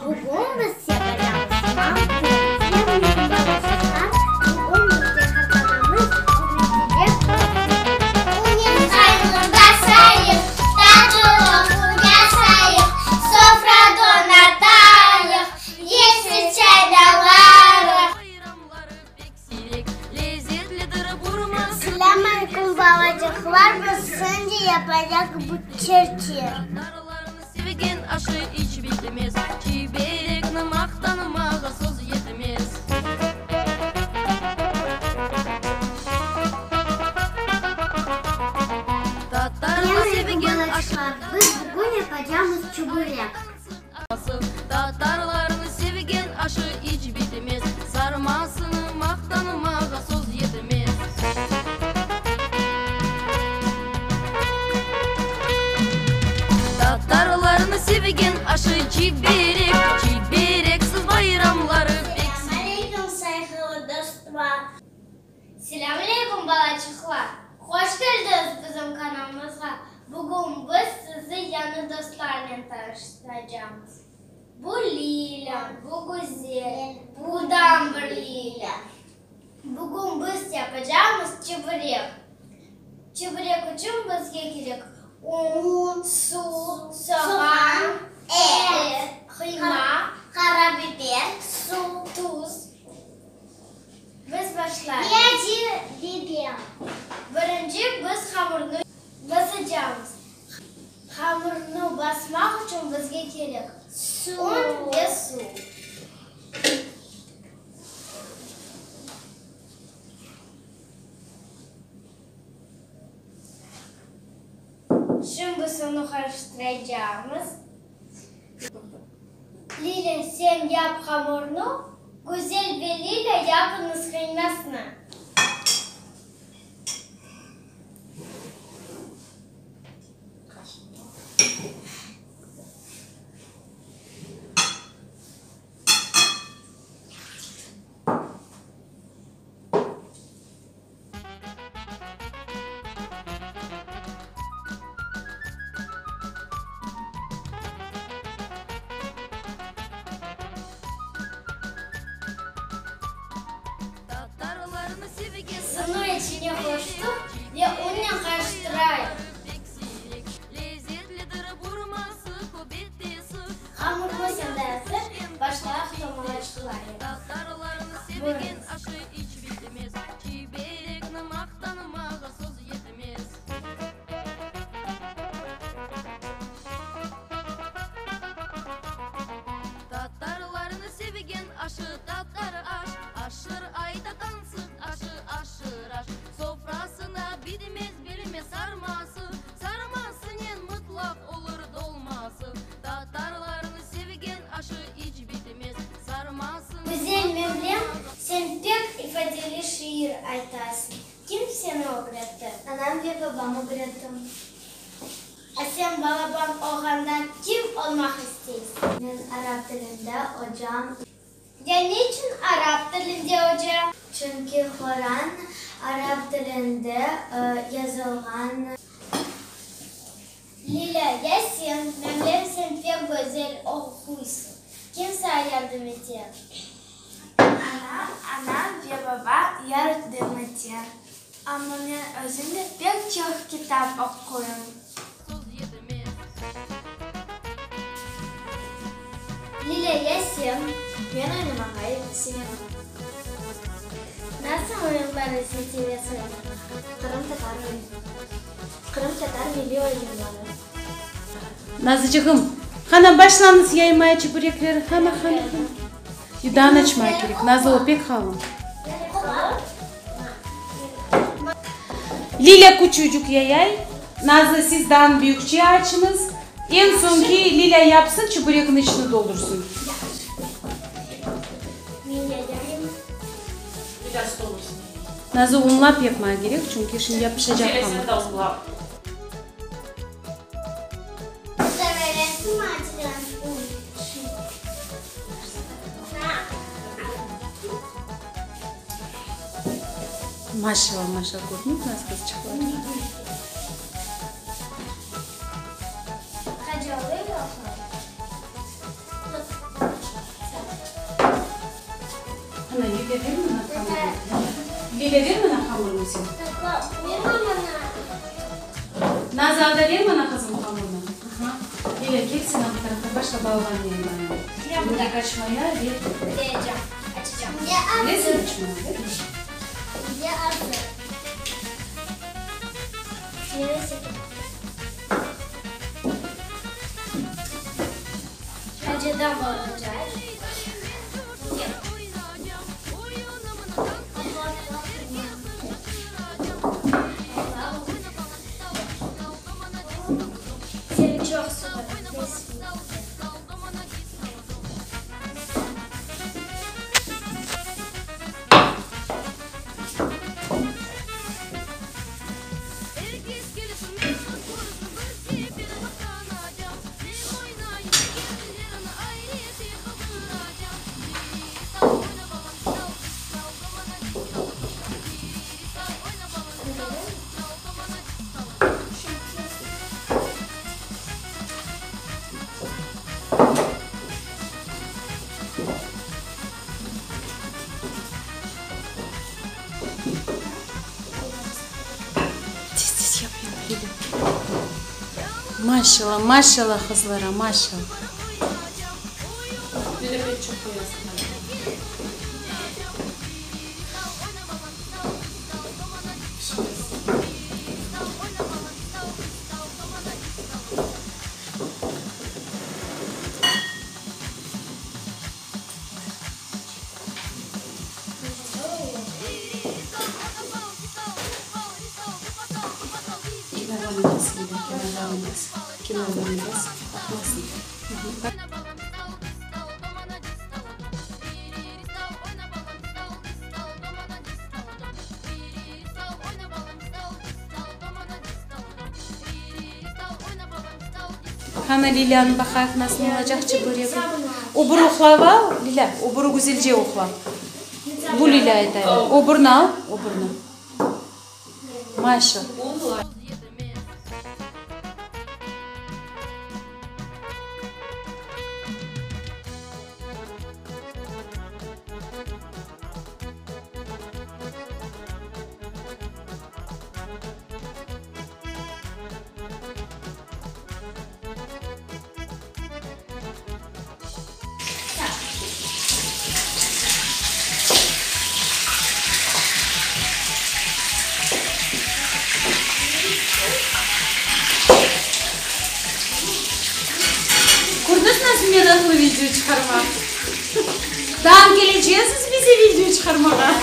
Bugün biz yapacağımız mantı. Selamünaleyküm balaçıqlar. Bugün bizge qartanamız ögretecek Unen qayğı basayıq, tatlı loqum yasayıq, sofra donatayıq, yeşil çay dalarıq. Selâm aleyküm, balacıqlar, biz şimdi yapacaq bu çırçır. Selâm aleyküm, balacıqlar, biz bugün yapacamız çuburek. Tatarlarnıñ sevgen aşı iç bitmez, Sarmasını maqtanmağa söz yetmez. Tatarlarnıñ sevgen aşı çiberek, Çibereksiz bayramları pek. Selâm aleyküm, sayğılı dostlar! Selâm aleyküm, balaçıqlar! Hoş keldiñiz bizim kanalımızğa! Bugün biz sizi yañı dostlarnen tanıştıracağımız. Bu Lilâ, bu Güzel, bu daa bir Lilâ. Bugün biz yapacağımız çeburek. Çeburek içün bizge kerek un, suv, soğan, et, qıyma, qarabiber, suv, tuz. Biz başlayıq. Acı biber. Birinci biz hamurnı basacağımız. Hamurnı basmaq içün bizge kerek un ve suv. Şimdi suvnı qarıştıracağımız. Lilâ, sen yap hamurnı, Güzel ve Lilâ yapıñız qıymasını. Suvnı içine qoştıq ve unnen qarıştırayıq. Hamurımız endi azır, başlayıq tomalacıqlayıq. Buyurıñız. Güzel Mevlem, sen pek ifadeli şiir aytasıñ. Kim seni ögretti? Anam ve babam ögretti. A sen balaban olğanda kim olmaq isteysiñ? Men arap tilinde ocam. Ya neçün arap tilinde oca? Çünki Qoran arap tilinde yazılğan. Lilâ, ya sen, Mevlem sen pek güzel oquysıñ. Kim saña yardım ete? Anam, anam ve baba yardım ete. Amma men özüm de pek çoq kitap oquyım. Lilâ, ya sen? Men oynamağa sevem. Nasıl oyunlarnı sen sevesiñ oynamağa? Qırımtatar oyunları. Qırımtatar milliy oyunları. Nazıcığım, qana başlañız yaymaya çeburekleri, qana, qana, qana. Yudan açmaq kerek, Nazı, o pek qalın. Lilâ küçücük yayay, Nazı, siz daa büyükçe açıñız. Eñ soñki Lilâ yapsın, çeburekniñ içini doldursın. Nazı, unlap yapmaq kerek, çünki şimdi yapışacaq hamır. Maşallah, maşallah, kördiñizmi nasıl qızçıqlar? Lilâ, ber mına hamırnı. Lilâ, ber mına hamırnı sen. Nazlı, anda ber mına, qızım, hamırnı. Aha. Lilâ, kel sen anda tarafqa, başla balaban yaymağa. Börek açmaya ve. Bilesiñ açmağa, de? Tez-tez yap, yap, Lilâ. Maşallah, maşallah qızlara, maşallah. Lilâ, pek çoq qoyasıñ. Kenarlarını bas, Lilâ, kenarlarını bas. Kenarlarını bas, aqmasın. Qana, Lilânı baqayıq, nasıl olacaq çeburegi. O bir oqlava al, Lilâ, o bir güzelce oqla. Bu Lilâ aytayım. O birni al, o birni. Maşa. Kördiñiz nasıl meraqlı video çıqarmaq? Daa keleceksiz bize video çıqarmağa?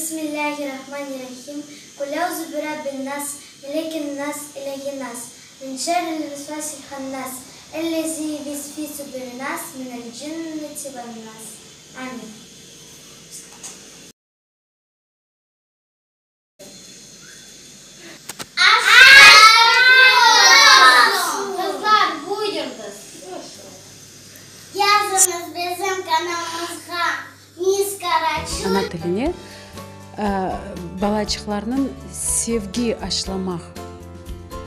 Bismillâhi-rahmani-rahim, Qul auzu bi rabbin-nas, melikin-nas, ilâhin-nas, min şerril vesvasil hannas, ellezî yuvesvisu fî sudurin-nas, minel cinneti ven-nas. Amin. Qızlar, buyurıñız. Yazıñız bizim kanalımızğa Miss Karaçun. Ana tiline balaçıqlarnıñ sevgi aşlamaq,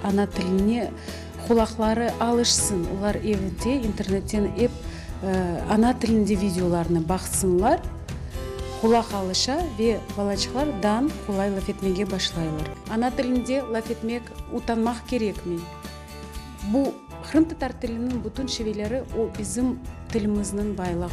ana tiline qulaqları alışsın, olar evde internetten ep ana tilinde videolarnı baqsınlar, qulaq alışa ve balaçıqlar dan qolay laf etmege başlaylar. Ana tilinde laf etmek utanmaq kerekmey. Bu qırımtatar tiliniñ bütün şiveleri o bizim tilimizniñ baylığı.